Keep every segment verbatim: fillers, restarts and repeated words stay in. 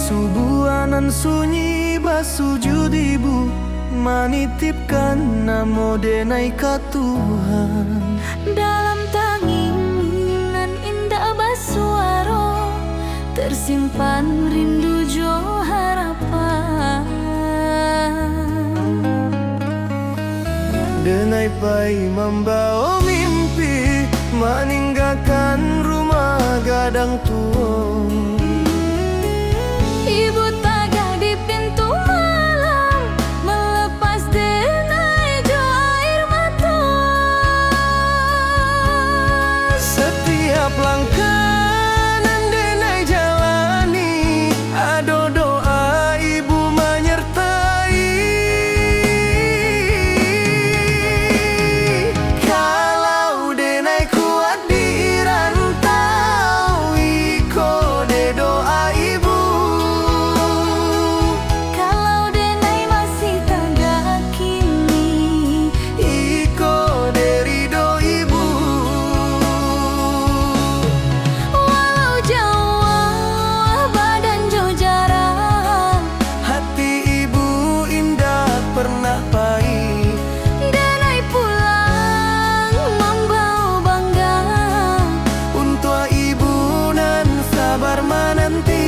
Subuah nan sunyi basujud ibu, manitipkan namo denai ka Tuhan. Dalam tangih nan indak basuaro, tersimpan rindu jo harapan. Denai pai mambawa mimpi, maninggakan rumah gadang tuo. Ibu tagah di pintu malam, melepas denai jo air mato. Setiap langkah nan denai jalani, ado doa ibu manyertai. Kalau denai kuat di rantau, iko dek doa ibu. Kalau denai masih tagak kini, iko dek ridho ibu. Walau jauah badan jo jarak, hati ibu indak pernah pai. Denai pulang mambawa bangga, untuak ibu nan sabar mananti.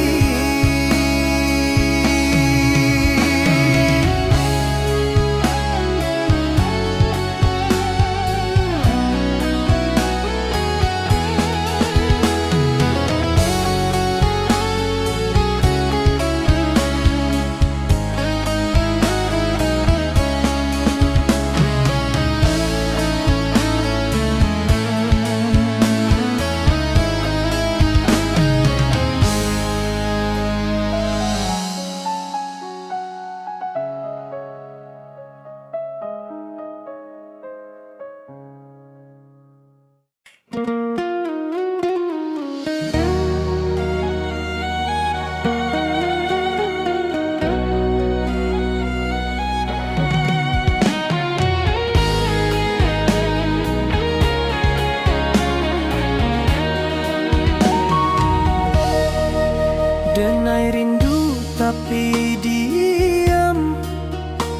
Denai rindu tapi diam,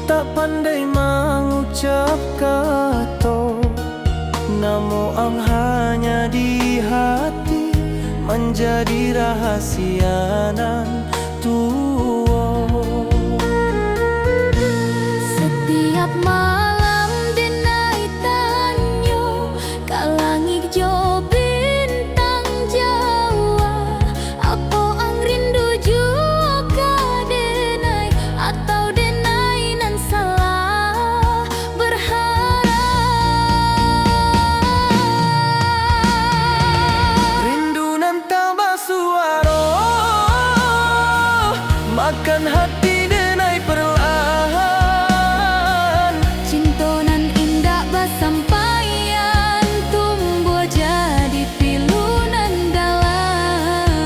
tak pandai mangucap kato. Namo ang hanya di hati, manjadi rahasia nan tuo. Satiap malam denai tanyo ka langik jo bintang jauah, apo ang rindu juo ka denai, atau denai nan salah berharap? Rindu nan tak basuaro, makan hati denai perlahan. Cinto nan indak basampaian, tumbuah jadi pilu nan dalam.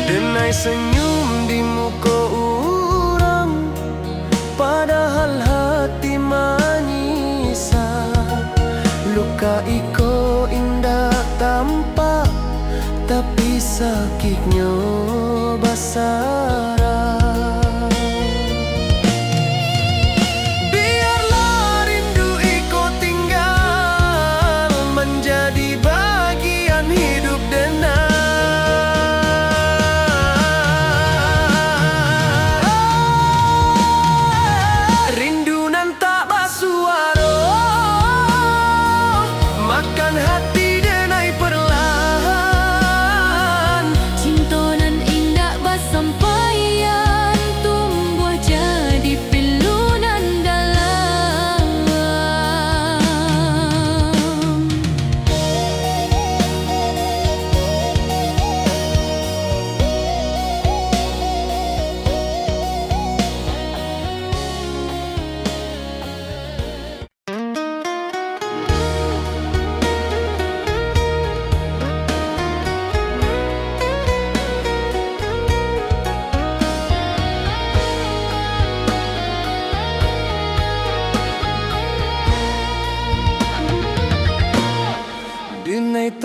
Denai senyum di muko urang, padahal hati manyisa. Luka iko indak tampak, tapi sakiknyo basarang. Biarlah rindu iko tinggal, manjadi bagian hidup denai. Rindu nan tak basuaro, makan hati denai perlahan. Cinto nan indak basampai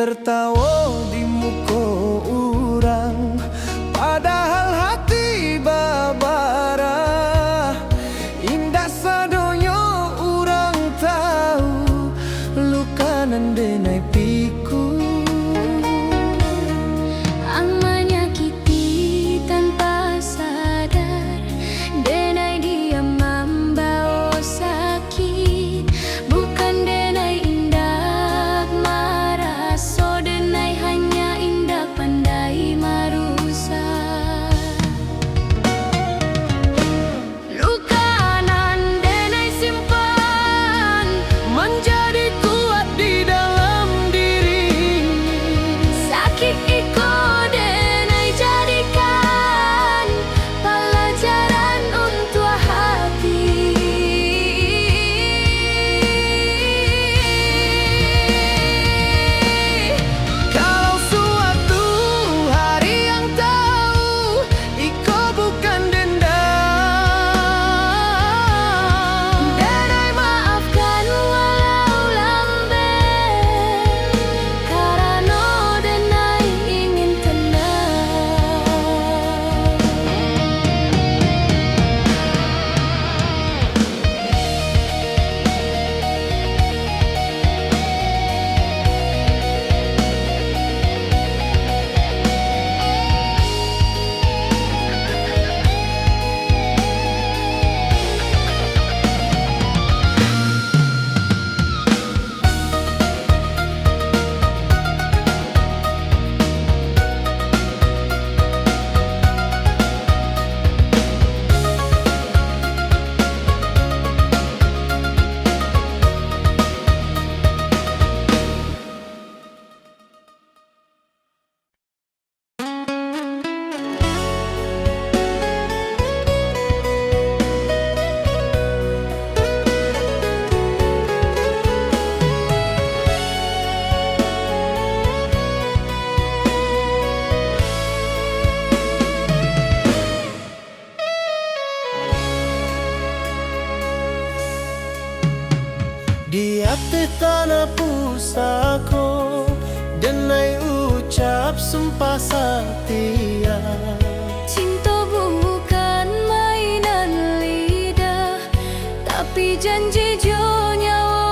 Tertawo di muko urang, padahal hati babarah. Indak sadonyo urang tahu, luka nan denai pikun. Ang manyakiti tanpa sadar, denai diam mambawo sakit. Bukan denai indak maraso, denai hanya indak pandai marusak. Luka nan denai simpan manjadi kuat di dalam diri. Sakik iko denai jadikan palajaran untuak hati. Kalau suatu hari ang tahu, iko bukan dendam. Denai maafkan walau lambek, karano denai ingin tenang. Di ateh tanah pusako, denai ucap sumpah satia. Cinto bukan mainan lidah, tapi janji jo nyawo.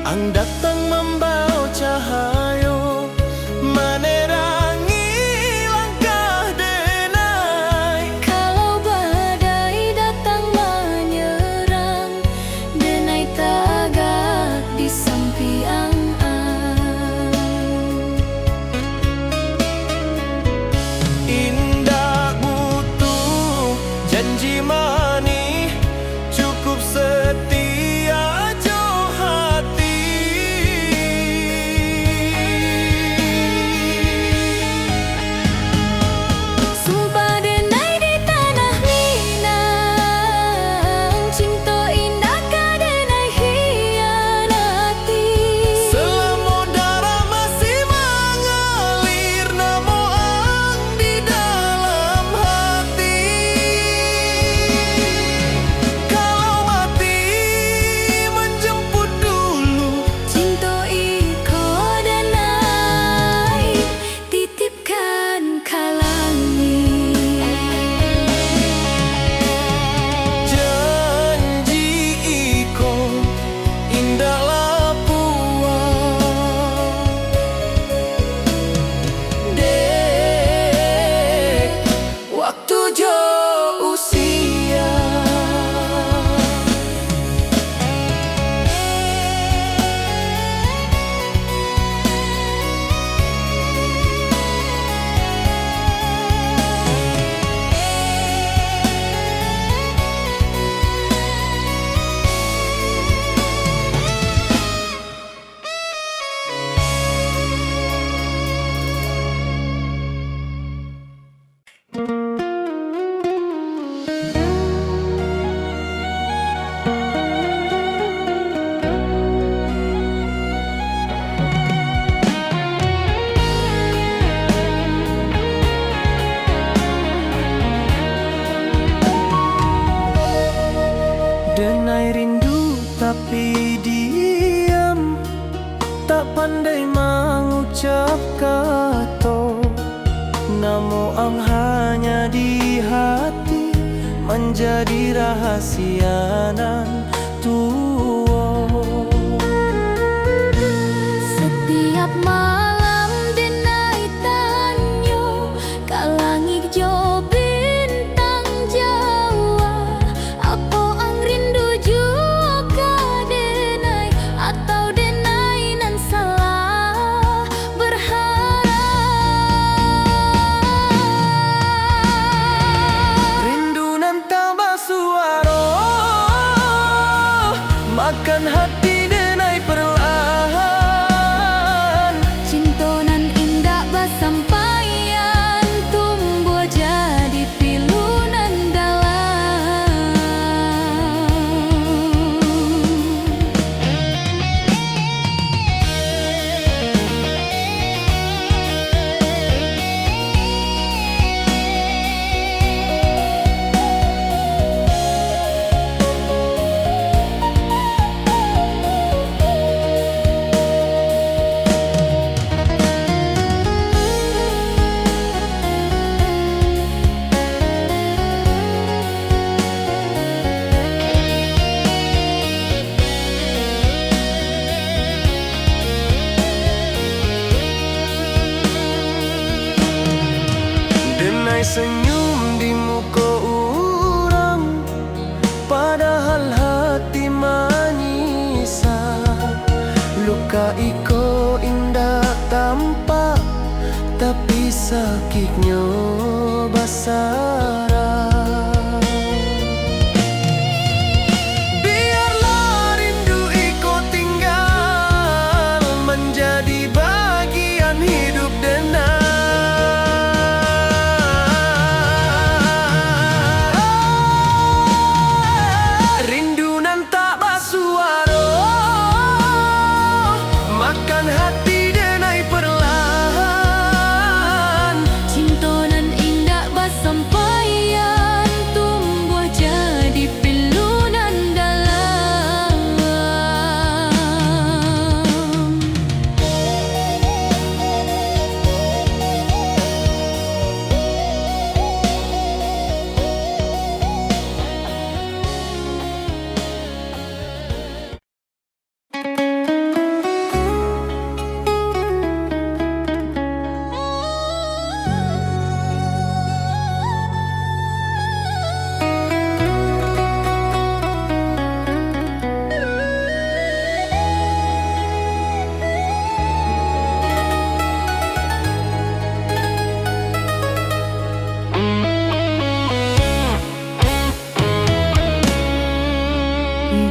Ang datang mambawa cahayo, manerangi langkah denai. Kalau badai datang manyerang, denai tagak di sampiang ang. Indak butuh Hanya di hati manjadi rahasia nan tuo. Satiap malam denai tanyo ka langik jo bintang jauah, apo ang rindu juo ka denai, atau denai nan salah berharap. Rindu nan tak basuaro, makan hati denai perlahan. Cinto nan indak basampaian, tumbuah jadi pilu nan dalam. Denai senyum di muko urang, padahal hati manyisa. Luka iko indak tampak, tapi sakiknyo basarang. Biarlah rindu iko tinggal manjadi bagian hidup denai. Rindu nan tak basuaro, makan hati denai perlahan. Cinto nan indak basampaian, tumbuah jadi pilu nan dalam.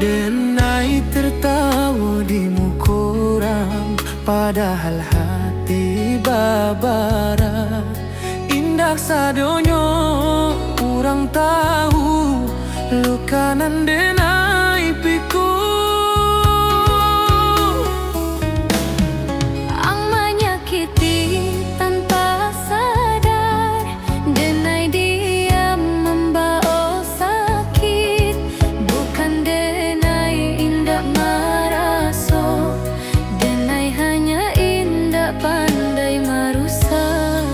Denai tertawo di muko urang, padahal hati babara. Indak sadonyo urang tahu, luka nan denai pikul. Ang manyakiti tanpa sadar, denai diam mambao sakik. Bukan denai indak maraso, denai hanya indak pandai marusak.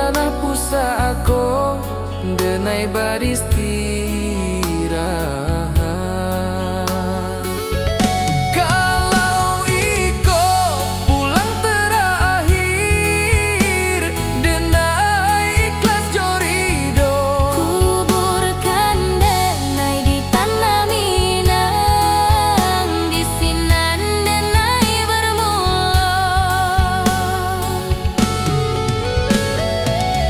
tanah pusako, denai baristirahat. Kalau iko pulang terakhir, denai ikhlas jo ridho. Kuburkan denai di tanah Minang, di sinan denai bermulo.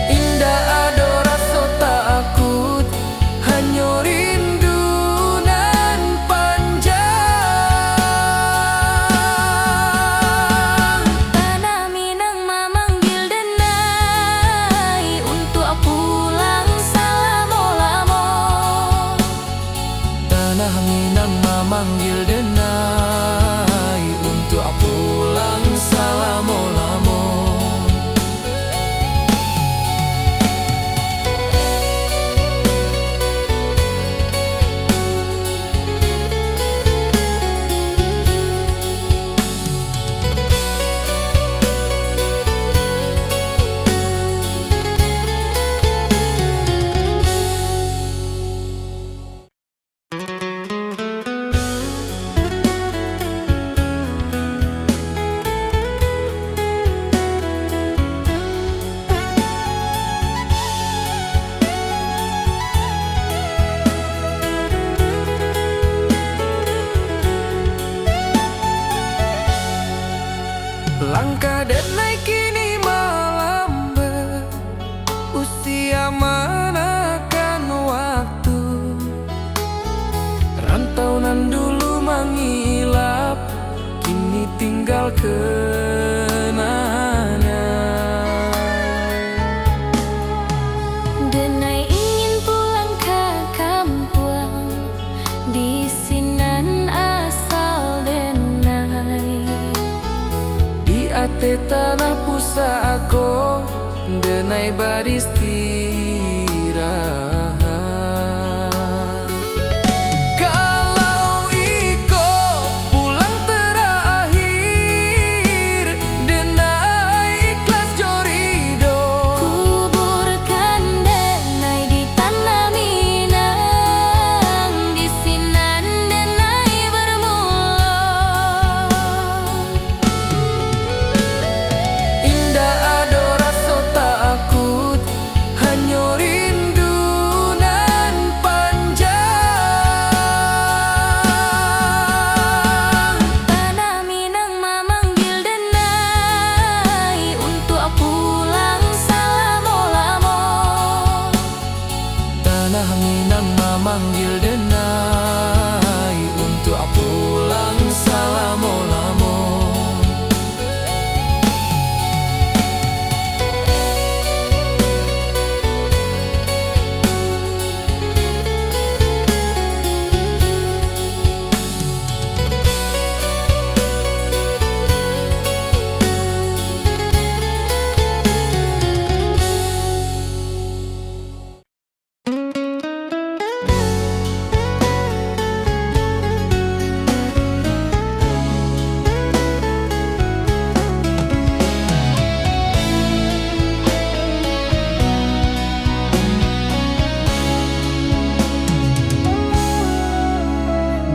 Indak ado raso takut, hanyo rindu nan panjang. Tanah Minang mamanggil denai untuak pulang salamo-lamo. Tanah Minang mamanggil denai untuak pulang salamo-lamo. Langkah denai kini malambat, usia manakan waktu. Rantau nan dulu mangilap, kini tinggal kenangan. Denai ingin pulang ka kampuang, di sinan asal denai. Di ateh tanah pusako, denai baristirahat. Kalau iko pulang terakhir, denai ikhlas jo ridho. Kuburkan denai di tanah Minang, di sinan denai bermulo. Indak ado raso takut, hanyo rindu nan panjang. Tanah Minang mamanggil denai untuak pulang salamo-lamo. Tanah Minang mamanggil denai untuak pulang salamo-lamo.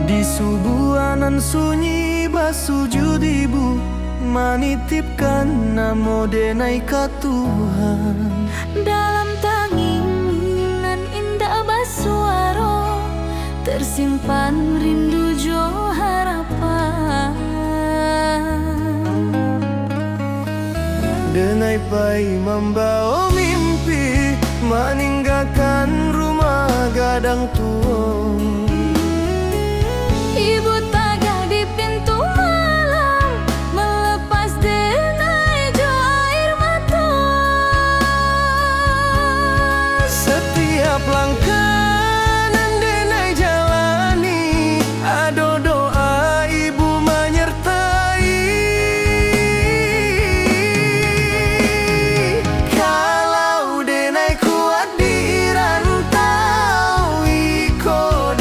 Di subuah nan sunyi basujuik ibu, manitipkan namo denai ka Tuhan. Dalam tanging nan indak basuaro, tersimpan rindu jo harapan. Denai pai mambawo mimpi, maninggakan rumah gadang tuo. Ibu tagah di pintu malam, melepas denai jo air mato. Satiap langkah nan denai jalani, ado doa ibu manyertai. Kalau denai kuat di rantau iko,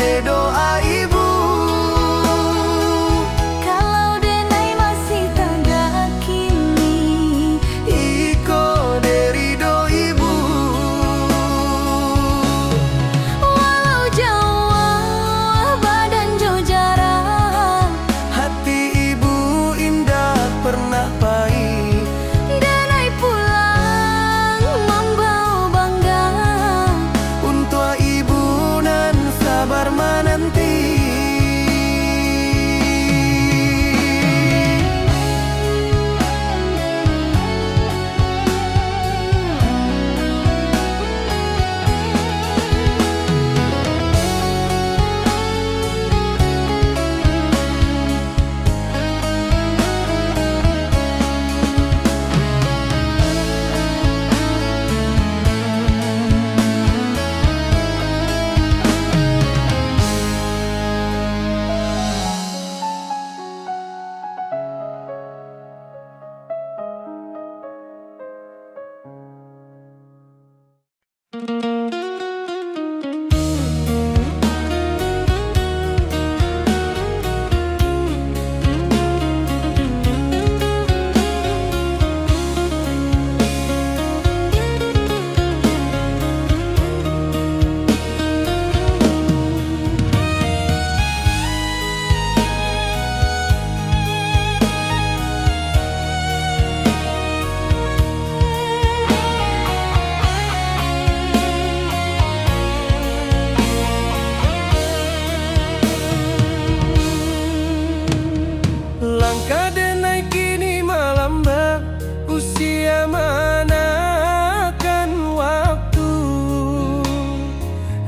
Langkah denai kini malambat, usia maanakan waktu.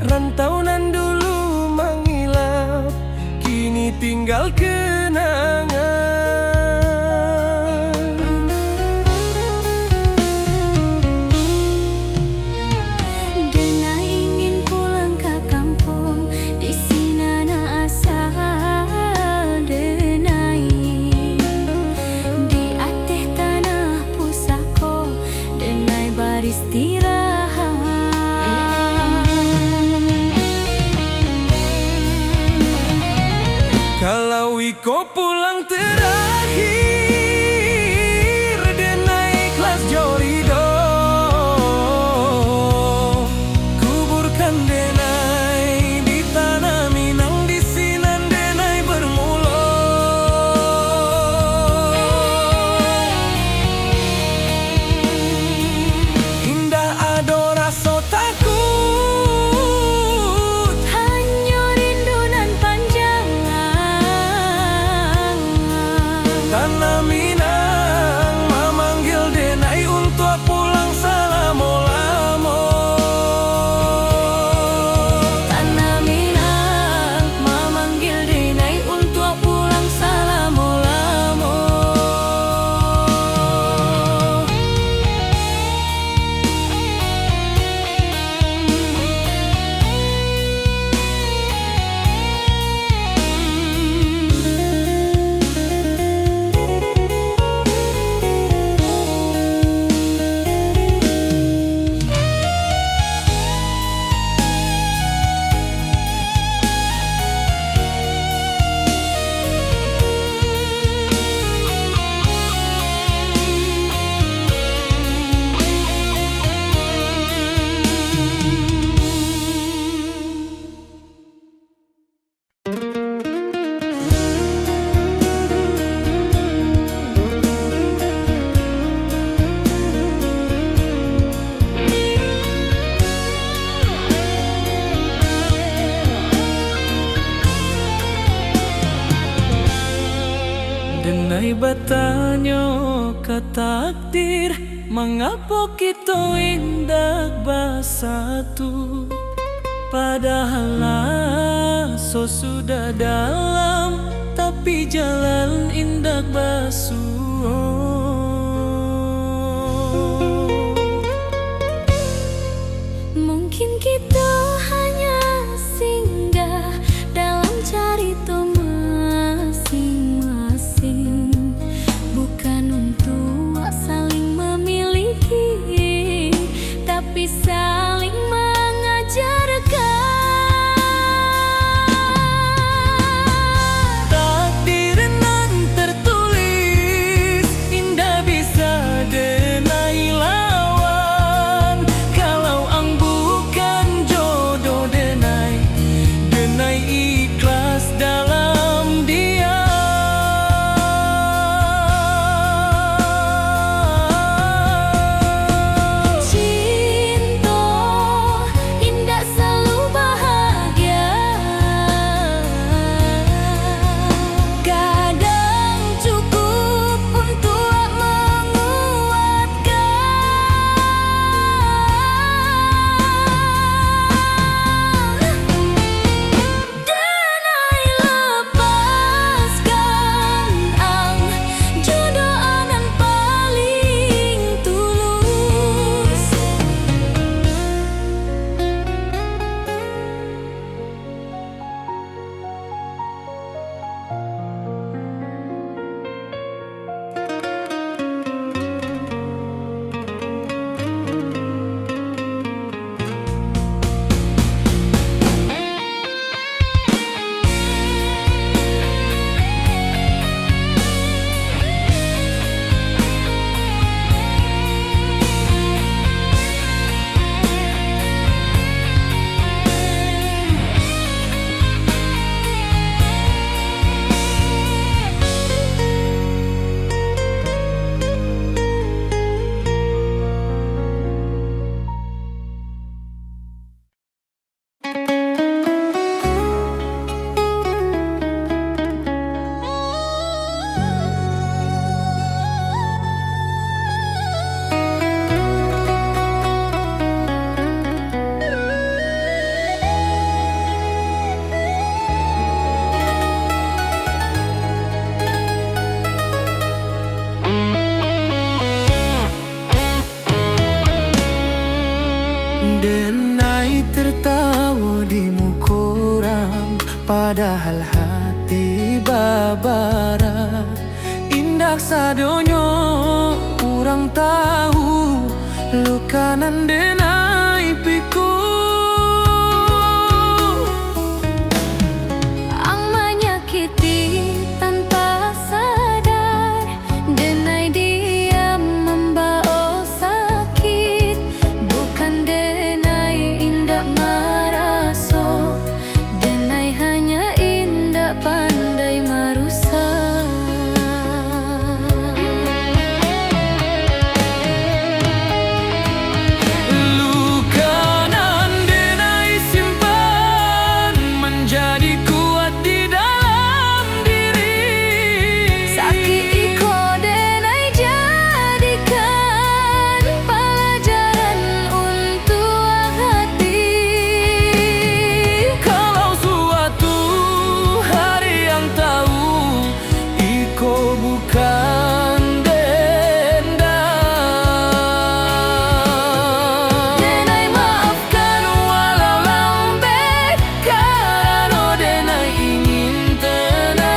Rantau nan dulu mangilap, kini tinggal kenangan. Denai ingin pulang ka kampuang, di sinan asa denai. Di ateh tanah pusako, denai baristirahat. Kalau iko pulang terakhir, denai ikhlas jo ridho. Kuburkan denai di tanah Minang, di sinan denai bermulo. Indak ado raso takut, hanyo rindu nan panjang. Tanah Minang mamanggil denai untuak pulang salamo-lamo. Tanah Minang mamanggil denai untuak pulang salamo-lamo. Denai batanyo ka takdir, mangapo kito indak basatu? Padahal aso sudah dalam, tapi jalan indak basuo. Mungkin kito hanya singgah dalam carito masing-masing, bukan untuak saling mamiliki, tapi saling mangajarkan. Takdir nan tertulis indak bisa denai lawan. Kalau ang bukan jodoh, Denai tertawa di muko urang, padahal hati babara. Indak sadonyo urang tahu, luka nan denai pikul. Ang manyakiti tanpa sadar, denai diam mambawa sakit. Bukan denai indak maraso, denai hanya indak pandai marusak. Luka nan denai simpan manjadi kuat di dalam diri. Sakik iko denai jadikan palajaran untuak hati. Kalau suatu hari ang tahu, iko bukan dendam. Denai maafkan walau lambek, karano denai ingin tenang.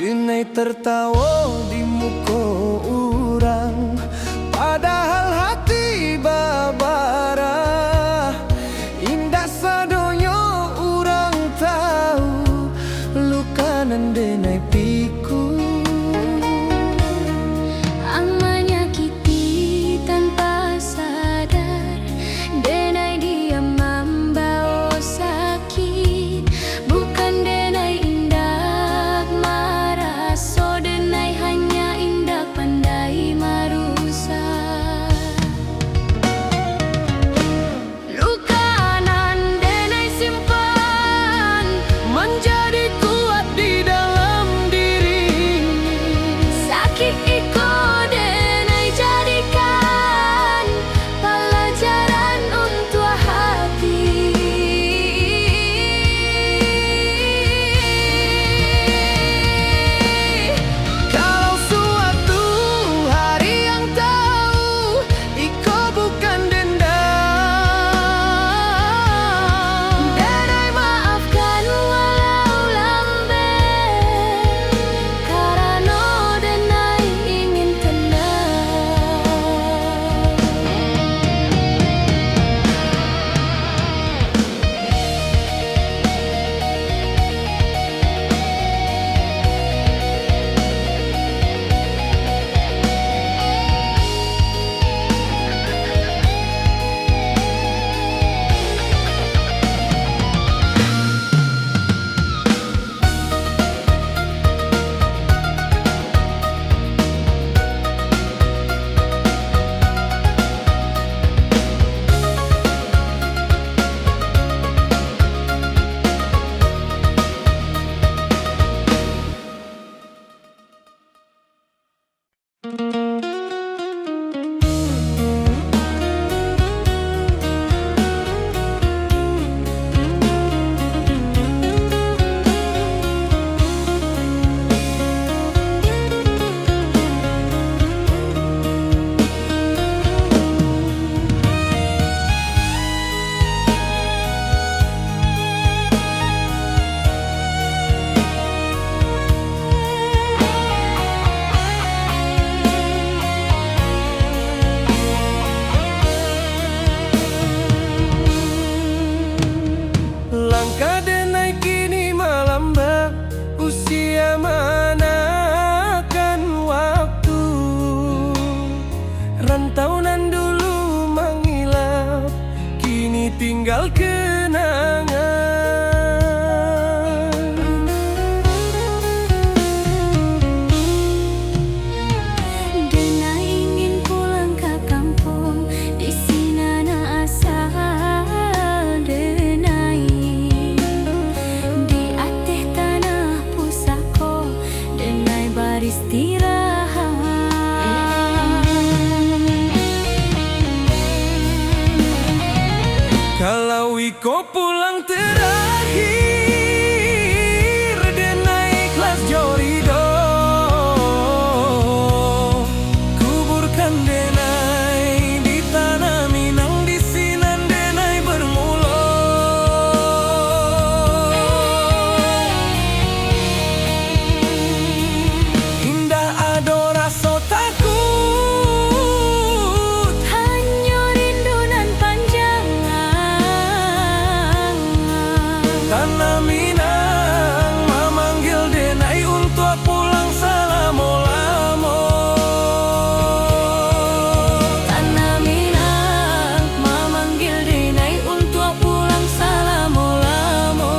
Denai tertawa di muko urang, padahal hati babara. Indak sadonyo urang tahu, luka nan denai pikul. Ang manyakiti tanpa sadar, denai diam mambawa sakit. Bukan denai indak maraso, denai hanya indak pandai marusak. Luka nan denai simpan manjadi kuat di dalam tinggal kenangan. Denai ingin pulang ka kampuang, di sinan asa denai. Di ateh tanah pusako, denai baristirahat. Kalau iko pulang terakhir, denai ikhlas jo ridho. Kuburkan denai di tanah Minang, di sinan denai bermulo. Indak ado raso takut, hanyo rindu nan panjang. Tanah Minang mamanggia denai untuak pulang salamo-lamo. Tanah Minang mamanggia denai untuak pulang salamo-lamo.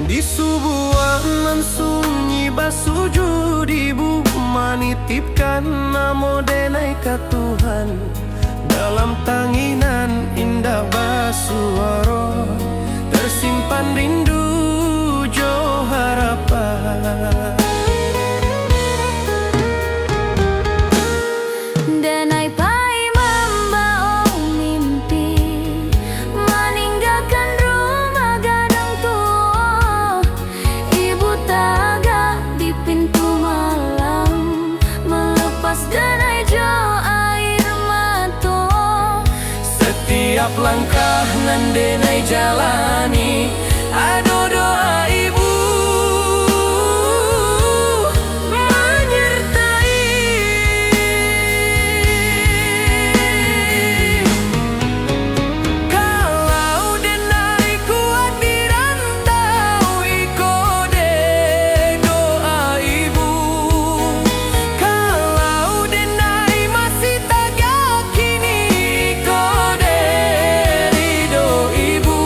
Di subuang nan sunyi basujud ibu, manitipkan namo denai ka Tuhan. Dalam tanginan indak basuaro, tersimpan rindu jo harapan. Denai pai mambaok mimpi, maninggakan rumah gadang tuo. Ibu tagak di pintu malam, melepas denai jo air mato. Setiap langkah nan denai jalani, ado doa ibu manyertai. Kalau denai kuat di rantau iko dek doa ibu, kalau denai masih tagak kini iko dek ridho ibu.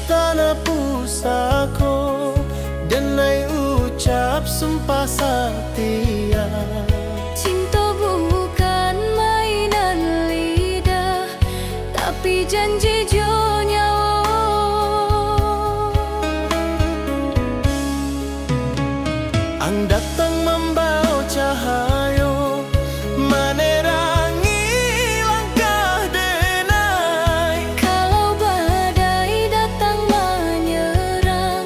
Tanah pusako, denai ucap sumpah satia. Cinto bukan mainan lidah, tapi janji jo nyawo. Ang datang mambawa cahayo, manerangi langkah denai. Kalau badai datang manyerang,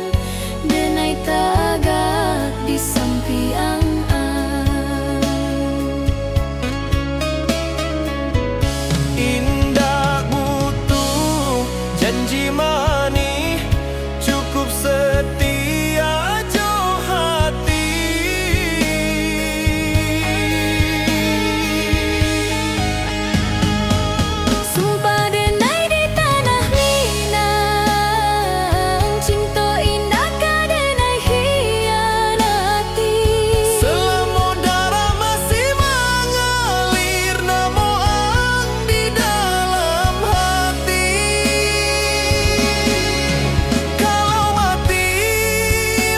denai tagak di sampiang ang. Indak butuh janji manih, cukup setia jo hati. Sumpah denai di tanah Minang, cinto indak ka denai hianati. Selamo darah masih mangalir, namo ang di dalam hati. Kalau mati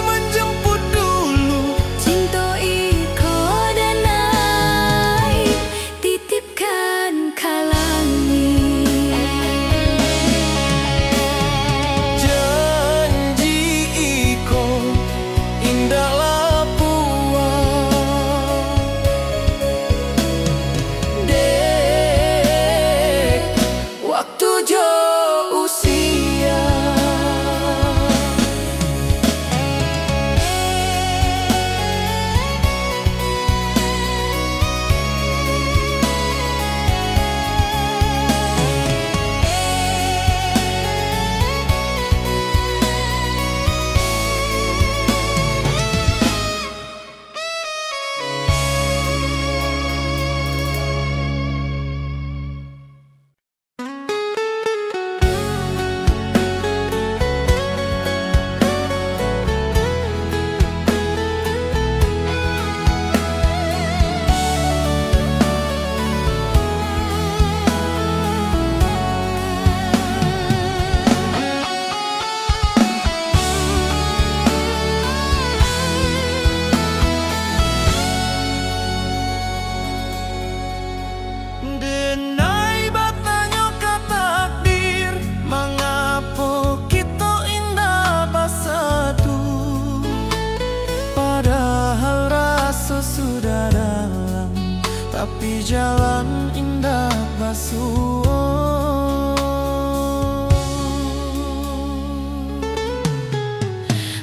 manjemput dulu, cinto iko denai titipkan ka langik. Janji iko indaklah puang, dek waktu jo usia. Denai batanyo ka takdir, mangapo kito indak basatu? Padahal raso sudah dalam, tapi jalan indak basuo.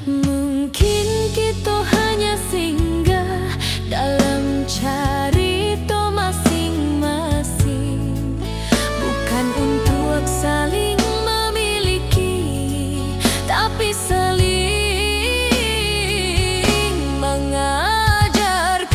Mungkin kito hanya singgah dalam carito masing-masing, bukan untuak saling mamiliki, tapi saling mangajarkan.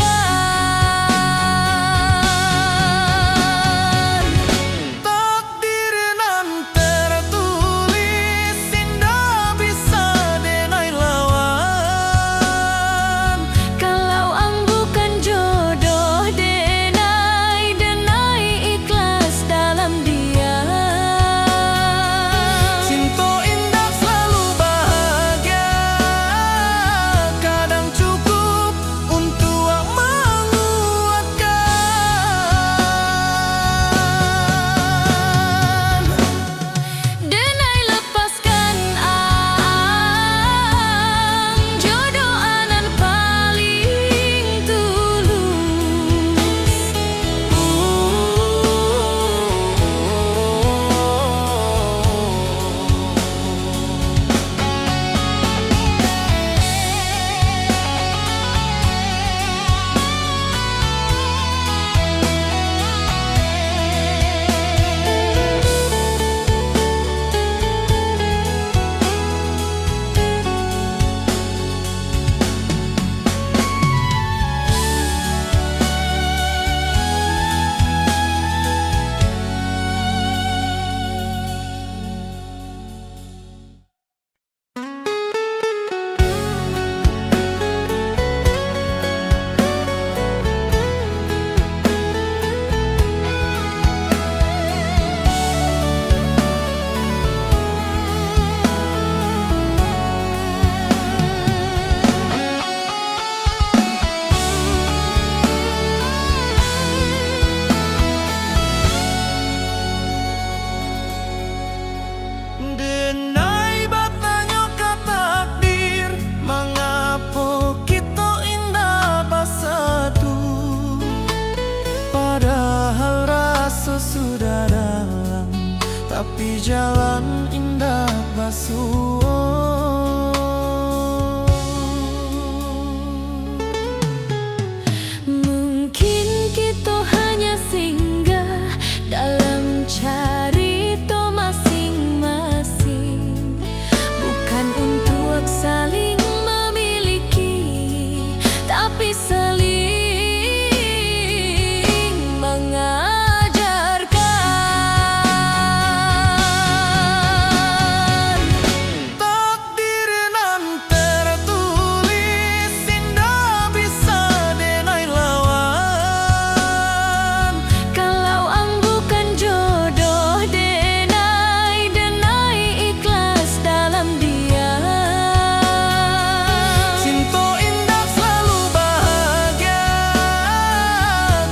Untuk saling memiliki, tapi saling mengajarkan. Takdir nan tertulis indak bisa denai lawan. Kalau ang bukan jodoh denai, denai ikhlas dalam diam. Cinto indak selalu bahagia,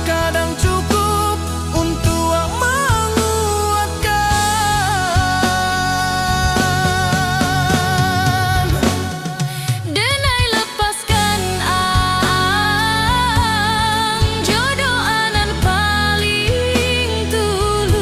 kadang cukup untuak manguatkan. Denai lepaskan ang, jodoh ang nan paling tulus.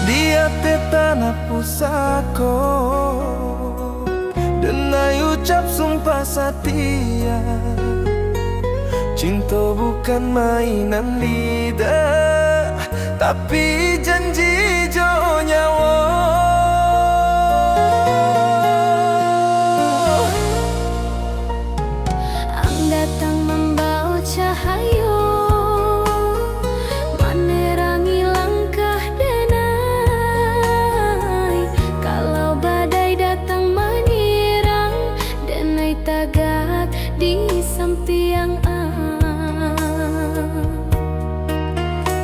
Di ateh tanah pusako, denai ucap sumpah satia. Cinto bukan mainan lidah, tapi janji jo nyawa. Ang datang mambawa cahayo, manerangi langkah denai. Kalau badai datang manyerang, denai tagak di sampiang ang.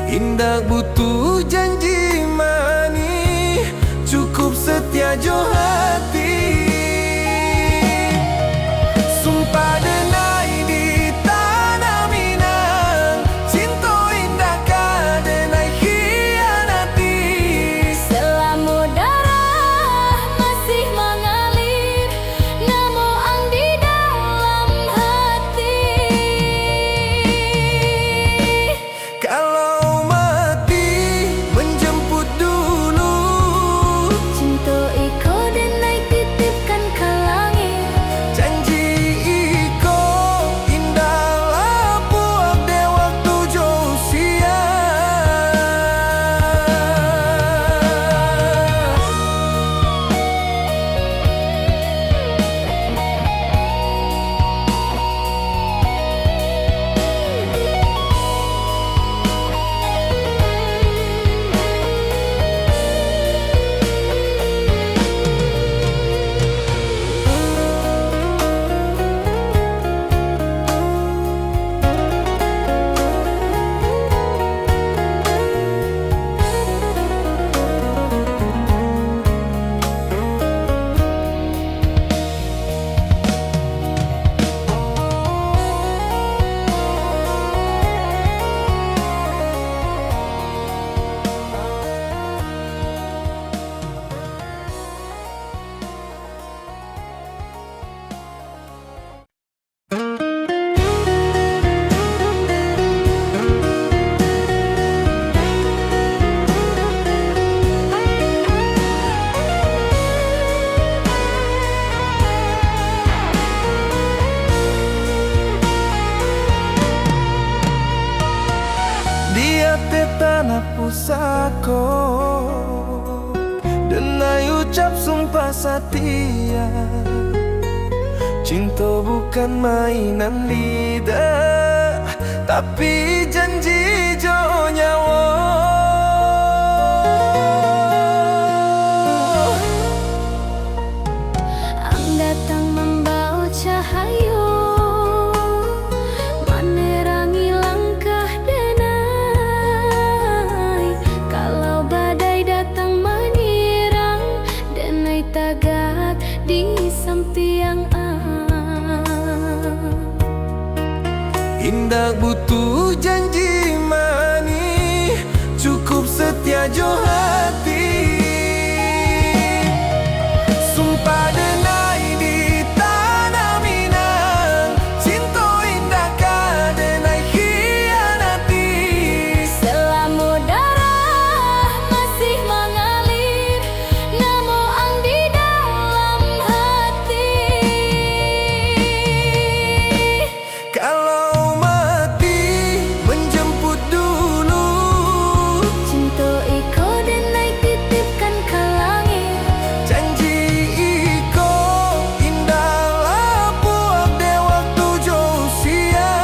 Indak butuh janji manih, cukup setia jo hati. Sumpah denai di tanah Minang, cinto indak ka denai khianati. Selamo darah masih mangalir, namo ang di dalam hati. Kalau mati menjemput dulu, cinto iko denai titipkan ka langik. Janji iko indak lapuak dek waktu jo usia. Di ateh tanah pusako, denai ucap sumpah satia. Cinto bukan mainan lidah, tapi janji jo nyawa. Ang datang mambawa cahaya Indak butuh janji manih, cukup setia jo hati. Sumpah denai di tanah Minang, cinto indak ka denai khianati. Selamo darah masih mangalir, namo ang di dalam hati. Kalau mati menjemput dulu, cinto iko denai titipkan ka langik. Janji iko indak lapuak dek waktu jo usia.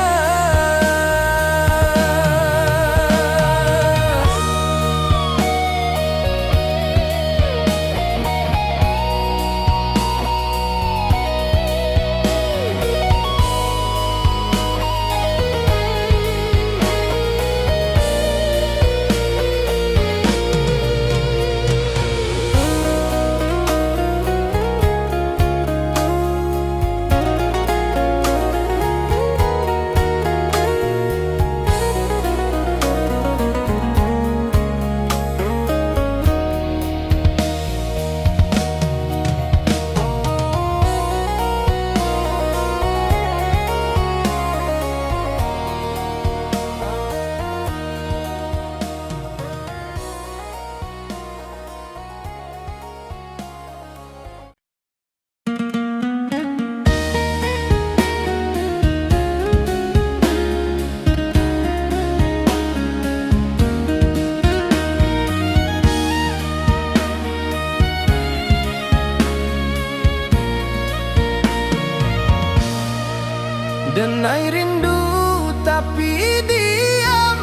Denai rindu tapi diam,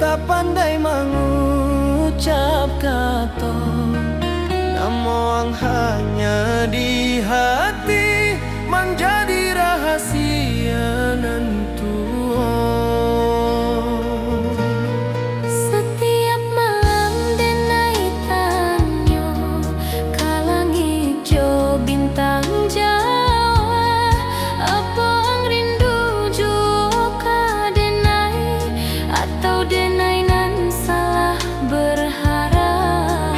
tak pandai mangucap kato. Namo ang hanya di hati, manjadi rahasia nan tuo. Satiap malam denai tanyo ka langik jo bintang jauah, apo ang rindu juo ka denai, atau denai nan salah berharap?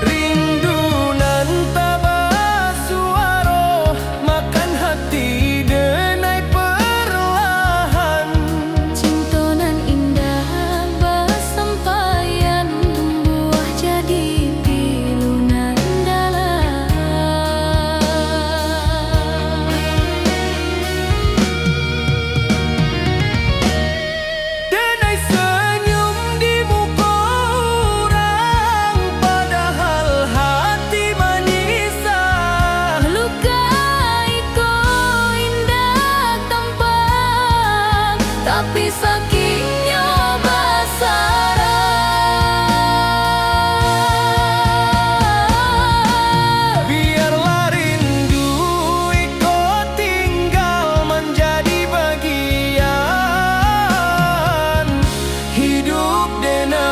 Rindu nan tabasuaro, makan hati denai perlahan. Cinto nan indah basampaian, tumbuah jadi pilu nan dalam. Denai senyum di muko urang, padahal hati manyisa. Luka iko indak tampak, tapi sakiknyo basarah. Biarlah rindu iko tinggal manjadi bagian hidup denai.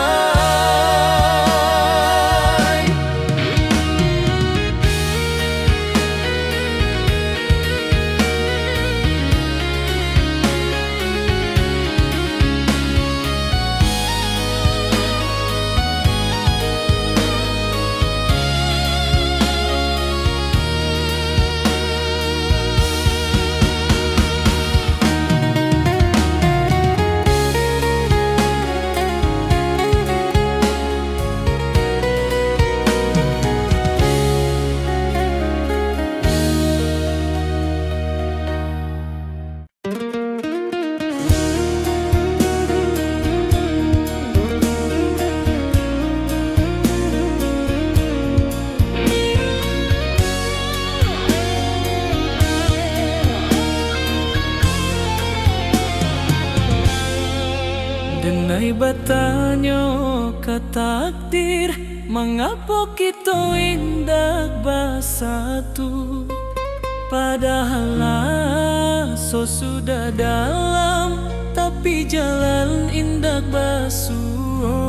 Denai batanyo ka takdir, mangapo kito indak basatu? Padahal aso sudah dalam, tapi jalan indak basuo.